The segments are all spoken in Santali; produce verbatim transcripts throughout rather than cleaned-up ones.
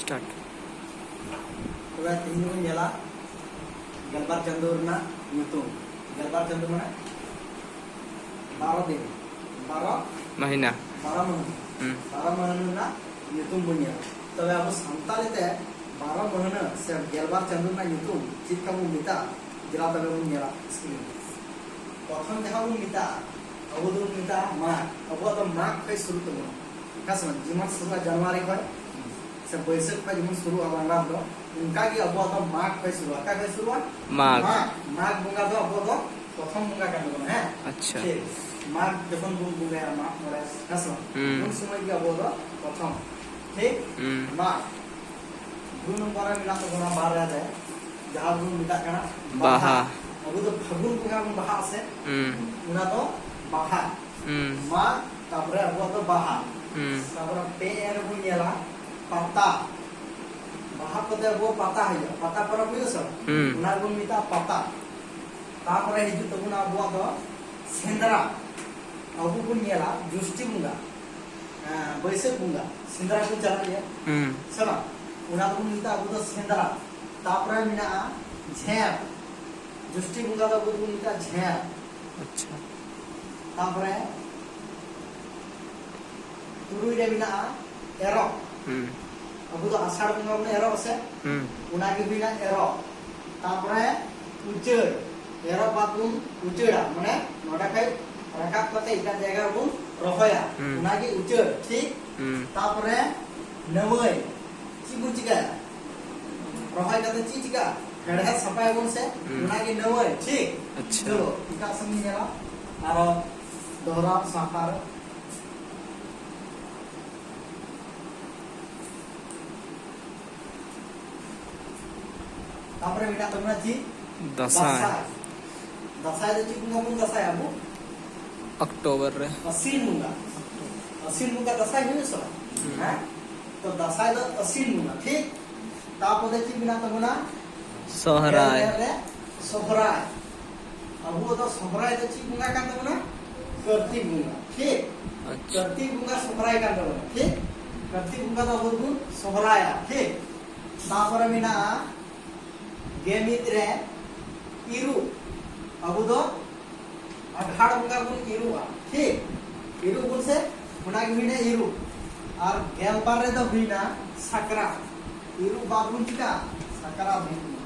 Start. ᱛᱚᱵᱮ ᱛᱮᱦᱮᱧ ᱵᱚᱱ ᱧᱮᱞᱟ ᱜᱮᱞᱵᱟᱨ ᱪᱟᱸᱫᱳ ᱨᱮᱱᱟᱜ ᱧᱩᱛᱩᱢ᱾ ᱜᱮᱞᱵᱟᱨ ᱪᱟᱸᱫᱳ ᱢᱟᱱᱮ ᱵᱟᱨᱚ ᱫᱤᱱ, ᱵᱟᱨᱚ ᱢᱟᱹᱦᱱᱟᱹ᱾ ᱵᱟᱨᱚ ᱢᱟᱹᱦᱱᱟᱹ᱾ ᱦᱩᱸ᱾ ᱵᱟᱨᱚ ᱢᱟᱹᱦᱱᱟᱹ ᱨᱮᱱᱟᱜ ᱧᱩᱛᱩᱢ ᱵᱚᱱ ᱧᱮᱞᱟ᱾ ᱛᱚᱵᱮ ᱟᱵᱚ ᱥᱟᱱᱛᱟᱲᱤ ᱛᱮ ᱵᱟᱨᱚ ᱢᱟᱹᱦᱱᱟᱹ ᱥᱮ ᱜᱮᱞᱵᱟᱨ ᱪᱟᱸᱫᱳ ᱨᱮᱱᱟᱜ ᱧᱩᱛᱩᱢ ᱪᱮᱫ ᱞᱮᱠᱟ ᱵᱚᱱ ᱢᱮᱛᱟᱜᱼᱟ? ᱫᱮᱞᱟ ᱛᱚᱵᱮ ᱵᱚᱱ ᱧᱮᱞᱟ screen ᱨᱮ᱾ ᱯᱨᱚᱛᱷᱚᱢ ᱡᱟᱦᱟᱸ ᱵᱚᱱ ᱢᱮᱛᱟᱜᱼᱟ, ᱟᱵᱚ ᱫᱚᱵᱚᱱ ᱢᱮᱛᱟᱜᱼᱟ ᱢᱟᱜᱽ᱾ ᱟᱵᱚᱣᱟᱜ ᱫᱚ ᱢᱟᱜᱽ ᱠᱷᱚᱱ ᱥᱩᱨᱩᱜ ᱛᱟᱵᱚᱱᱟ, ᱦᱮᱸ ᱥᱮ ᱵᱟᱝ? ᱡᱮᱢᱚᱱ ᱥᱩᱨᱩᱜᱼᱟ ᱡᱟᱱᱩᱣᱟᱨᱤ ᱠᱷᱚᱱ ᱥᱮ ᱵᱟᱹᱭᱥᱟᱹᱠᱷ ᱠᱷᱚᱱ ᱡᱮᱢᱚᱱ ᱥᱩᱨᱩᱜᱼᱟ ᱵᱟᱝᱞᱟ ᱫᱚ, ᱚᱱᱠᱟ ᱜᱮ ᱟᱵᱚᱣᱟᱜ ᱫᱚ ᱢᱟᱜᱽ ᱠᱷᱚᱱ ᱥᱩᱨᱩᱜᱼᱟ᱾ ᱚᱠᱟ ᱠᱷᱚᱱ ᱥᱩᱨᱩᱜᱼᱟ? ᱢᱟᱜᱽ᱾ ᱢᱟᱜᱽ, ᱢᱟᱜᱽ ᱵᱚᱸᱜᱟ ᱫᱚ ᱟᱵᱚᱣᱟᱜ ᱫᱚ ᱯᱨᱚᱛᱷᱚᱢ ᱵᱚᱸᱜᱟ ᱠᱟᱱ ᱛᱟᱵᱚᱱᱟ, ᱦᱮᱸ? ᱟᱪᱪᱷᱟ᱾ ᱴᱷᱤᱠ᱾ ᱢᱟᱜᱽ ᱡᱚᱠᱷᱚᱱ ᱵᱚᱱ ᱵᱚᱸᱜᱟᱭᱟ ᱢᱟᱜᱽ ᱢᱚᱬᱮ, ᱦᱮᱸ ᱥᱮ ᱵᱟᱝ? ᱦᱩᱸ᱾ ᱩᱱ ᱥᱚᱢᱚᱭ ᱜᱮ ᱟᱵᱚ ᱫᱚ ᱯᱨᱚᱛᱷᱚᱢ, ᱴᱷᱤᱠ? ᱦᱩᱸ᱾ ᱢᱟᱜᱽ᱾ ᱫᱩ ᱱᱚᱢᱵᱚᱨ ᱨᱮ ᱢᱮᱱᱟᱜ ᱛᱟᱵᱚᱱᱟ ᱵᱟᱨ ᱨᱮ, ᱡᱟᱦᱟᱸ ᱵᱚᱱ ᱢᱮᱛᱟᱜ ᱠᱟᱱᱟ ᱵᱟᱦᱟ᱾ ᱵᱟᱦᱟ᱾ ᱟᱵᱚ ᱫᱚ ᱯᱷᱟᱹᱜᱩᱱ ᱵᱚᱸᱜᱟ ᱵᱚᱱ ᱵᱟᱦᱟᱜᱼᱟ ᱥᱮ? ᱦᱩᱸ᱾ ᱚᱱᱟ ᱫᱚ ᱵᱟᱦᱟ᱾ ᱦᱩᱸ᱾ ᱢᱟᱜᱽ, ᱛᱟᱯᱚᱨᱮ ᱟᱵᱚᱣᱟᱜ ᱫᱚ ᱵᱟᱦᱟ᱾ ᱦᱩᱸ᱾ ᱛᱟᱯᱚᱨᱮ ᱯᱮ ᱨᱮᱵᱚᱱ ᱧᱮᱞᱟ ᱯᱟᱛᱟ᱾ ᱵᱟᱦᱟ ᱠᱚᱛᱮ ᱟᱵᱚ ᱯᱟᱛᱟ ᱦᱩᱭᱩᱜᱼᱟ, ᱯᱟᱛᱟ ᱯᱚᱨᱚᱵᱽ ᱦᱩᱭᱩᱜᱼᱟ ᱥᱮ ᱵᱟᱝ? ᱦᱩᱸ᱾ ᱚᱱᱟ ᱵᱚᱱ ᱢᱮᱛᱟᱜᱼᱟ ᱯᱟᱛᱟ᱾ ᱛᱟᱯᱚᱨᱮ ᱦᱤᱡᱩᱜ ᱛᱟᱵᱚᱱᱟ ᱟᱵᱚᱣᱟᱜ ᱫᱚ ᱥᱮᱸᱫᱽᱨᱟ᱾ ᱟᱵᱚ ᱵᱚᱱ ᱧᱮᱞᱟ ᱡᱳᱥᱴᱤ ᱵᱚᱸᱜᱟ, ᱦᱮᱸ, ᱵᱟᱹᱭᱥᱟᱹᱠᱷ ᱵᱚᱸᱜᱟ ᱥᱮᱸᱫᱽᱨᱟ ᱵᱚᱱ ᱪᱟᱞᱟᱜ ᱜᱮᱭᱟ, ᱦᱩᱸ᱾ ᱥᱮ ᱵᱟᱝ? ᱚᱱᱟ ᱫᱚᱵᱚᱱ ᱢᱮᱛᱟᱜᱼᱟ ᱟᱵᱚ ᱫᱚ ᱥᱮᱸᱫᱽᱨᱟ᱾ ᱛᱟᱯᱚᱨᱮ ᱢᱮᱱᱟᱜᱼᱟ ᱡᱷᱮᱸᱴ, ᱡᱳᱥᱴᱤ ᱵᱚᱸᱜᱟ ᱫᱚ ᱟᱵᱚ ᱫᱚᱵᱚᱱ ᱢᱮᱛᱟᱜᱼᱟ ᱡᱷᱮᱸᱴ᱾ ᱟᱪᱪᱷᱟ᱾ ᱛᱟᱯᱚᱨᱮ ᱛᱩᱨᱩᱭ ᱨᱮ ᱢᱮᱱᱟᱜᱼᱟ ᱮᱨᱚᱜ᱾ ᱦᱩᱸ᱾ ᱟᱵᱚ ᱫᱚ ᱟᱥᱟᱲ ᱵᱚᱸᱜᱟ ᱵᱚᱱ ᱮᱨᱚᱜ ᱥᱮ? ᱦᱩᱸ᱾ ᱚᱱᱟ ᱜᱮ ᱦᱩᱭᱱᱟ ᱮᱨᱚᱜ᱾ ᱛᱟᱯᱚᱨᱮ ᱩᱪᱟᱹᱲ, ᱮᱨᱚᱜ ᱵᱟᱫ ᱵᱚᱱ ᱩᱪᱟᱹᱲᱟ, ᱢᱟᱱᱮ ᱱᱚᱰᱮ ᱠᱷᱚᱡ ᱨᱟᱠᱟᱵ ᱠᱟᱛᱮ ᱮᱴᱟᱜ ᱡᱟᱭᱜᱟ ᱨᱮᱵᱚᱱ ᱨᱚᱦᱚᱭᱟ, ᱦᱩᱸ᱾ ᱚᱱᱟ ᱜᱮ ᱩᱪᱟᱹᱲ, ᱴᱷᱤᱠ? ᱦᱩᱸ᱾ ᱛᱟᱯᱚᱨᱮ ᱱᱟᱹᱣᱟᱹᱭ, ᱪᱮᱫ ᱵᱚᱱ ᱪᱤᱠᱟᱹᱭᱟ? ᱨᱚᱦᱚᱭ ᱠᱟᱛᱮ ᱪᱮᱫ ᱪᱤᱠᱟᱹᱜᱼᱟ? ᱦᱮᱲᱦᱮᱫ ᱥᱟᱯᱷᱟᱭᱟᱵᱚᱱ ᱥᱮ? ᱦᱩᱸ᱾ ᱚᱱᱟ ᱜᱮ ᱱᱟᱹᱣᱟᱹᱭ, ᱴᱷᱤᱠ? ᱟᱪᱪᱷᱟ᱾ ᱪᱚᱞᱚ, ᱮᱴᱟᱜ ᱥᱮᱫ ᱵᱚᱱ ᱧᱮᱞᱟ᱾ ᱟᱨᱚ ᱫᱚᱦᱨᱟ ᱥᱟᱯᱷᱟ ᱨᱮ᱾ ᱛᱟᱯᱚᱨᱮ ᱢᱮᱱᱟᱜ ᱛᱟᱵᱚᱱᱟ ᱪᱮᱫ? ᱫᱟᱸᱥᱟᱭ᱾ ᱫᱟᱸᱥᱟᱭ᱾ ᱫᱟᱸᱥᱟᱭ ᱫᱚ ᱪᱮᱫ ᱵᱚᱸᱜᱟ ᱵᱚᱱ ᱫᱟᱸᱥᱟᱭᱟ ᱟᱵᱚ? ᱚᱠᱴᱳᱵᱚᱨ ᱨᱮ᱾ ᱟᱹᱥᱤᱱ ᱵᱚᱸᱜᱟ᱾ ᱟᱹᱥᱤᱱ ᱵᱚᱸᱜᱟ ᱫᱟᱸᱥᱟᱭ ᱦᱩᱭᱩᱜᱼᱟ ᱥᱮ ᱵᱟᱝ? ᱦᱩᱸ᱾ ᱦᱮᱸ? ᱛᱚ ᱫᱟᱸᱥᱟᱭ ᱫᱚ ᱟᱹᱥᱤᱱ ᱵᱚᱸᱜᱟ, ᱴᱷᱤᱠ? ᱛᱟᱯᱚᱨᱮ ᱪᱮᱫ ᱢᱮᱱᱟᱜ ᱛᱟᱵᱚᱱᱟ? ᱥᱚᱦᱨᱟᱭ᱾ ᱜᱮᱞ ᱨᱮ ᱥᱚᱦᱨᱟᱭ᱾ ᱟᱵᱚ ᱫᱚ ᱥᱚᱦᱨᱟᱭ ᱫᱚ ᱪᱮᱫ ᱵᱚᱸᱜᱟ ᱠᱟᱱ ᱛᱟᱵᱚᱱᱟ? ᱠᱟᱨᱛᱤᱠ ᱵᱚᱸᱜᱟ, ᱴᱷᱤᱠ? ᱟᱪᱪᱷᱟ᱾ ᱠᱟᱨᱛᱤᱠ ᱵᱚᱸᱜᱟ ᱥᱚᱦᱨᱟᱭ ᱠᱟᱱ ᱛᱟᱵᱚᱱᱟ, ᱴᱷᱤᱠ? ᱠᱟᱨᱛᱤᱠ ᱵᱚᱸᱜᱟ ᱫᱚ ᱟᱵᱚ ᱫᱚᱵᱚᱱ ᱥᱚᱦᱨᱟᱭᱟ, ᱴᱷᱤᱠ? ᱛᱟᱯᱚᱨᱮ ᱢᱮᱱᱟᱜᱼᱟ ᱜᱮᱢᱤᱫ ᱨᱮ ᱤᱨᱩ᱾ ᱟᱵᱚ ᱫᱚ ᱟᱜᱷᱟᱲ ᱵᱚᱸᱜᱟ ᱵᱚᱱ ᱤᱨᱩᱜᱼᱟ, ᱴᱷᱤᱠ? ᱤᱨᱩᱜ ᱵᱚᱱ ᱥᱮ, ᱚᱱᱟ ᱜᱮ ᱦᱩᱭᱱᱟ ᱤᱨᱩ᱾ ᱟᱨ ᱜᱮᱞᱵᱟᱨ ᱨᱮᱫᱚ ᱦᱩᱭᱱᱟ ᱥᱟᱠᱨᱟᱛ᱾ ᱤᱨᱩ ᱵᱟᱫ ᱵᱚᱱ ᱪᱤᱠᱟ? ᱥᱟᱠᱨᱟᱛ ᱦᱩᱭᱩᱜ ᱠᱟᱱᱟ᱾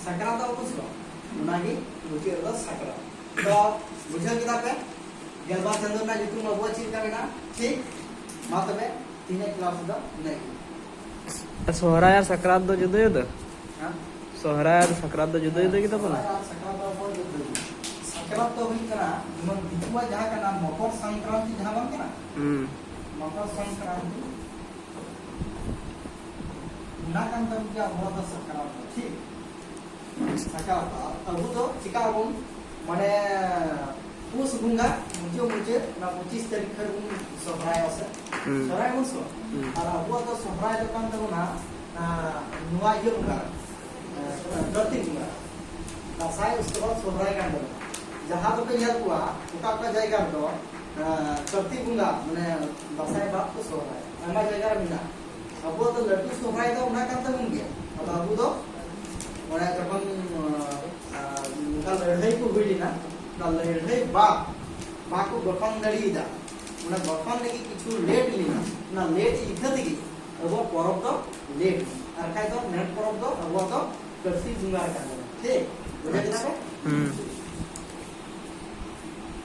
ᱥᱟᱠᱨᱟᱛ ᱫᱚ ᱟᱵᱚ ᱥᱮ ᱵᱟᱝ? ᱚᱱᱟᱜᱮ ᱢᱩᱪᱟᱹᱫ ᱨᱮᱫᱚ ᱥᱟᱠᱨᱟᱛ᱾ ᱛᱚ ᱵᱩᱡᱷᱟᱹᱣ ᱠᱮᱫᱟ ᱯᱮ? ᱜᱮᱞᱵᱟᱨ ᱪᱟᱸᱫᱳ ᱨᱮᱱᱟᱜ ᱧᱩᱛᱩᱢ ᱟᱵᱚᱣᱟᱜ ᱪᱮᱫ ᱞᱮᱠᱟ ᱢᱮᱱᱟᱜᱼᱟ? ᱴᱷᱤᱠ? ᱢᱟ ᱛᱚᱵᱮ ᱛᱮᱦᱮᱧᱟᱜ ᱠᱞᱟᱥ ᱫᱚ ᱤᱱᱟᱹᱜ ᱜᱮ᱾ ᱥᱚᱦᱨᱟᱭ ᱟᱨ ᱥᱟᱠᱨᱟᱛ ᱫᱚ ᱡᱩᱫᱟᱹ ᱡᱩᱫᱟᱹ? ᱦᱮᱸ? ᱥᱚᱦᱨᱟᱭ ᱟᱨ ᱥᱟᱠᱨᱟᱛ ᱫᱚ ᱡᱩᱫᱟᱹ ᱡᱩᱫᱟᱹ ᱜᱮᱛᱟ ᱵᱚᱱᱟ? ᱥᱚᱦᱨᱟᱭ ᱟᱨ ᱥᱟᱠᱨᱟᱛ ᱫᱚ ᱟᱵᱚᱣᱟᱜ ᱡᱩᱫᱟᱹ ᱜᱮ᱾ ᱥᱟᱠᱨᱟᱛ ᱫᱚ ᱦᱩᱭᱩᱜ ᱠᱟᱱᱟ, ᱡᱮᱢᱚᱱ ᱫᱤᱠᱩᱣᱟᱜ ᱡᱟᱦᱟᱸ ᱠᱟᱱᱟ, ᱢᱚᱠᱚᱨ ᱥᱚᱝᱠᱨᱟᱱᱛᱤ ᱡᱟᱦᱟᱸ ᱵᱟᱝ ᱠᱟᱱᱟ? ᱦᱩᱸ᱾ ᱢᱚᱠᱚᱨ ᱥᱚᱝᱠᱨᱟᱱᱛᱤ, ᱚᱱᱟ ᱠᱟᱱ ᱛᱟᱵᱚᱱ ᱜᱮᱭᱟ ᱟᱵᱚᱣᱟᱜ ᱫᱚ ᱥᱟᱠᱨᱟᱛ ᱫᱚ, ᱴᱷᱤᱠ? ᱥᱟᱠᱨᱟᱛ, ᱟᱵᱚ ᱫᱚ ᱪᱤᱠᱟ ᱟᱵᱚᱱ, ᱢᱟᱱᱮ, ᱯᱩᱥ ᱵᱚᱸᱜᱟ ᱢᱩᱪᱟᱹᱫ ᱢᱩᱪᱟᱹᱫ, ᱚᱱᱟ ᱯᱚᱸᱪᱤᱥ ᱛᱟᱹᱨᱤᱠᱷ ᱠᱷᱚᱱ ᱵᱚᱱ ᱥᱚᱦᱨᱟᱭᱚᱜᱼᱟ ᱥᱮ? ᱦᱩᱸ᱾ ᱥᱚᱦᱨᱟᱭ ᱵᱚᱱ ᱥᱮ ᱵᱟᱝ? ᱦᱩᱸ᱾ ᱟᱨ ᱟᱵᱚᱣᱟᱜ ᱫᱚ ᱥᱚᱦᱨᱟᱭ ᱫᱚ ᱠᱟᱱ ᱛᱟᱵᱚᱱᱟ, ᱟᱸ, ᱱᱚᱣᱟ ᱤᱭᱟᱹ ᱵᱚᱸᱜᱟ, ᱟᱸ, ᱠᱟᱨᱛᱤᱠ ᱵᱚᱸᱜᱟ᱾ ᱫᱟᱸᱥᱟᱭ ᱩᱥᱠᱮ ᱵᱟᱫ ᱥᱚᱦᱨᱟᱭ ᱠᱟᱱ ᱛᱟᱵᱚᱱᱟ᱾ ᱡᱟᱦᱟᱸ ᱫᱚᱯᱮ ᱧᱮᱞ ᱠᱚᱣᱟ, ᱚᱠᱟ ᱚᱠᱟ ᱡᱟᱭᱜᱟ ᱨᱮᱫᱚ, ᱟᱸ, ᱠᱟᱨᱛᱤᱠ ᱵᱚᱸᱜᱟ, ᱢᱟᱱᱮ, ᱫᱟᱸᱥᱟᱭ ᱵᱟᱫ ᱠᱚ ᱥᱚᱦᱨᱟᱭ, ᱟᱭᱢᱟ ᱡᱟᱭᱜᱟ ᱨᱮ ᱢᱮᱱᱟᱜᱼᱟ᱾ ᱟᱵᱚᱣᱟᱜ ᱫᱚ ᱞᱟᱹᱴᱩ ᱥᱚᱦᱨᱟᱭ ᱫᱚ ᱚᱱᱟ ᱠᱟᱱ ᱛᱟᱵᱚᱱ ᱜᱮᱭᱟ᱾ ᱟᱫᱚ ᱟᱵᱚ ᱫᱚ ᱚᱱᱮ ᱡᱚᱠᱷᱚᱱ, ᱟᱸ, ᱱᱚᱝᱠᱟ ᱞᱟᱹᱲᱦᱟᱹᱭ ᱠᱚ ᱦᱩᱭ ᱞᱮᱱᱟ, ᱚᱱᱟ ᱞᱟᱹᱲᱦᱟᱹᱭ ᱵᱟᱫ ᱵᱟᱠᱚ ᱜᱚᱴᱷᱚᱱ ᱫᱟᱲᱮᱭᱟᱫᱟ, ᱚᱱᱟ ᱜᱚᱴᱷᱚᱱ ᱞᱟᱹᱜᱤᱫ ᱠᱤᱪᱷᱩ ᱞᱮᱴ ᱞᱮᱱᱟ, ᱚᱱᱟ ᱞᱮᱴ ᱤᱠᱷᱟᱹ ᱛᱮᱜᱮ ᱟᱵᱚᱣᱟᱜ ᱯᱚᱨᱚᱵᱽ ᱫᱚ ᱞᱮᱴ ᱮᱱᱟ᱾ ᱟᱨ ᱵᱟᱠᱷᱟᱡ ᱫᱚ ᱢᱮᱱ ᱯᱚᱨᱚᱵᱽ ᱫᱚ ᱟᱵᱚᱣᱟᱜ ᱫᱚ ᱠᱟᱹᱨᱥᱤ ᱵᱚᱸᱜᱟ ᱨᱮ ᱠᱟᱱ ᱛᱟᱵᱚᱱᱟ᱾ ᱴᱷᱤᱠ? ᱵᱩᱡᱷᱟᱹᱣ ᱠᱮᱫᱟ ᱯᱮ? ᱦᱩᱸ᱾